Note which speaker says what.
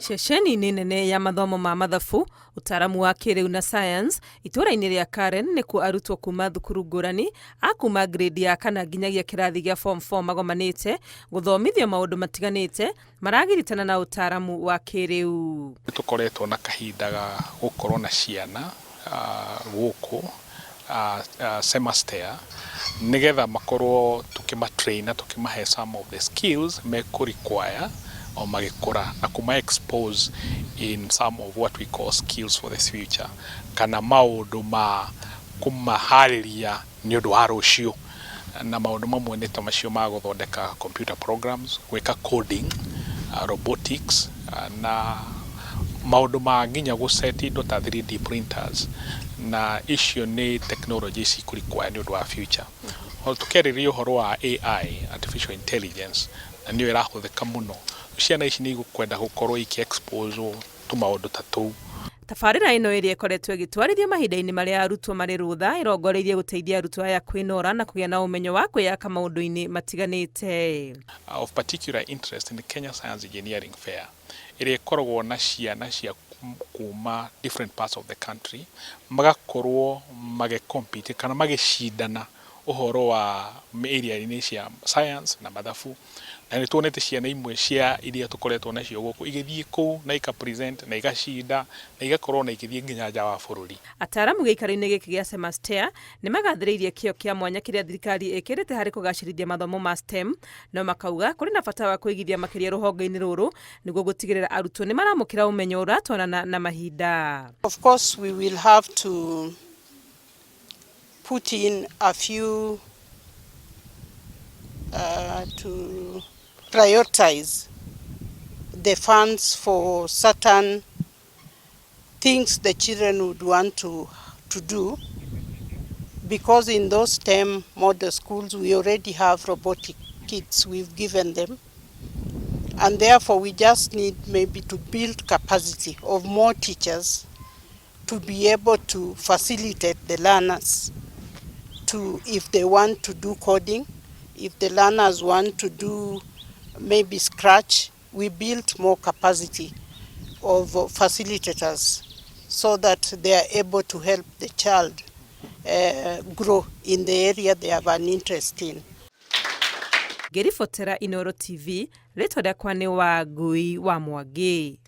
Speaker 1: Ceceni-inĩ nene ya mathomo ma mathabu, ũtaaramu wa kĩrĩu na science itũũra-inĩ rĩa Karen nĩkuo arutwo kuma thukuru ngũrani a kuma grade ya kana nginyagia kĩrathi gĩa form 4 magomanĩte gũthomithio maũndũ matiganĩte maragiritana na ũtaaramu wa kĩrĩu.
Speaker 2: Nĩ tũkoretwo na kahinda ga gũkorwo na ciana gũkũ CEMASTEA nĩgetha makorwo tũkĩma train na tũkĩmahe some of the skills mekũ require o magĩkũra na kũma expose in some of what we call skills for the future, kana maũndũ ma kũmaharĩria nĩ ũndũ wa rũciũ. Na maũndũ mamwe nĩ ta macio ma gũthondeka computer programs, gwĩka coding, robotics, na maũndũ ma nginya gũ set indo ta 3D printers, na icio nĩ technology cikũ require nĩ ũndũ wa future. O tũkĩarĩrĩria ũhoro wa AI, artificial intelligence, na nĩyo ĩrahũthĩka mũno, ciana ici nĩ igũkwenda gũkorwo ikĩ expose tũmaũndũ ta tũu.
Speaker 1: Tabarĩra ĩno ĩrĩa ĩkoretwo ĩgĩtwarithio mahinda-inĩ marĩa arutwo marĩ rũtha ĩrongoreirie gũteithia arutwo aya kwĩnora na kũgĩa na ũmenyo wa kwĩyaka maũndũ-inĩ matiganĩte.
Speaker 2: Of particular interest nĩ Kenya Science Engineering Fair, ĩrĩa ĩkoragwo na ciana cia kuma different parts of the country, magakorwo magĩ compete kana magĩcindana ũhoro wa area-inĩ cia science na mathabu. Na nĩ tuonete ciana imwe cia iria tũkoretwo nacio gũkũ igĩthiĩ kũu na ika present na igacinda na igakorwo na igĩthiĩ nginya nja wa bũrũri.
Speaker 1: Ataaramu gĩikaro-inĩ gĩkĩ gĩa CEMASTEA nĩ magathĩrĩirie kĩo kĩa mwanya kĩrĩa thirikari ĩkĩrĩte harĩ kũgacĩrithia mathomo ma STEM, no makauga kũrĩ na bata wa kwĩgithia makĩria rũhonge-inĩ rũrũ nĩguo gũtigĩrĩra arutwo nĩ maramũkĩra ũmenyo ũratwarana na mahinda.
Speaker 3: Of course, we will have to put in a few to prioritize the funds for certain things the children would want to do, because in those STEM model schools we already have robotic kits we've given them, and therefore we just need maybe to build capacity of more teachers to be able to facilitate the learners to, if they want to do coding, if the learners want to do maybe Scratch, we build more capacity of facilitators so that they are able to help the child grow in the area they have an interest in.
Speaker 1: Ngĩribotera Inooro TV, rĩtwa rĩakwa nĩ Wangui wa Mwangi.